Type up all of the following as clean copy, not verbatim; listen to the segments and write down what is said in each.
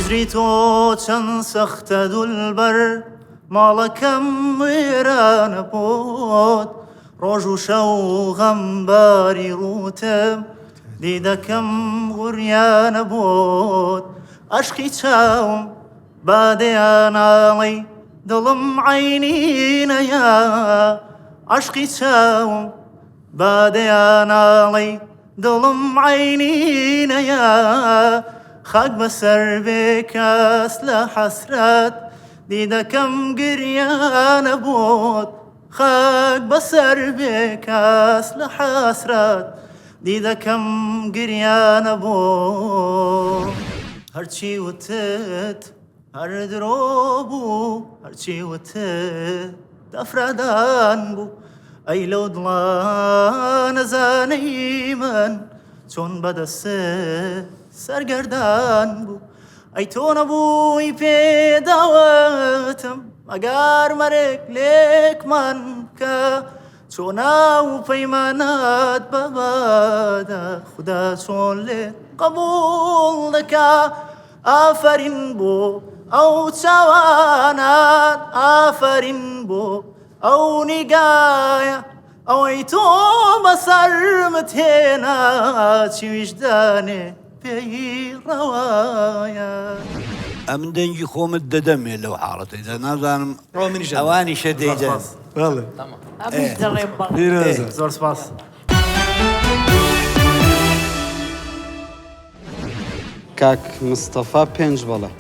هیجری تۆ چەند سەختە دولبەر ماڵەکەم وێرانە بۆت ڕۆژ و شەو غەمباری ڕووتم دیدەکەم غوریانە بۆت ئەشقی چاوم بادەیاناڵی دڵم عەینی نەیا عەشقی چاوم بادەیاناڵی دڵم عەینی نەیا خاک بەسەر بێکەس لە حەسرەت دیدەکەم گریانە بۆت خاک بەسەر بێکەس لە حەسرەت دیدەکەم گریانە بۆت هەرچی وتت هەر درۆ بوو هەرچی وتت دەفرەدان بوو ئەی لەو دڵە نەزانەی من چۆن بەدەست سەرگەردان بوو ئەی تۆ نەبووی پێداوتم ئەگار مەرێک لێکمان بکە چۆن ئەو پەیمانات بەبادا خودا چۆن لێت قبوڵ دەکا ئافەرین بۆ ئەو چاوانات ئافەرین بۆ ئەو نیگایە ئەوەی تۆ بەسەرمت هێنا چی ویژدانێ پێی ڕەوایە. ئەمن دەنگی خۆمت دەدەمێ لەو حاڵەتەیدا نازانم ئەوانیشە دەیدەن. بەڵێ. ئەمنیش دەڵێم بەڵێ. پیرۆزە. زۆر سپاس. کاک مستەفا پێنج بەڵێ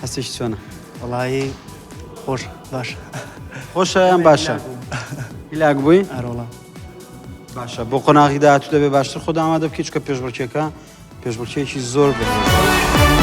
هەستێکی چۆنە؟ وەڵایی خۆش باشە. خۆشە یان باشە؟ هیلاک بووی؟ ئەرۆڵا. باشە بۆ قۆناغی داهاتوو دەبێ باشتر خۆت ئامادە بکەیت چونکە پێشبڕکێکە پێشبڕکێکی زۆر بەهێزە.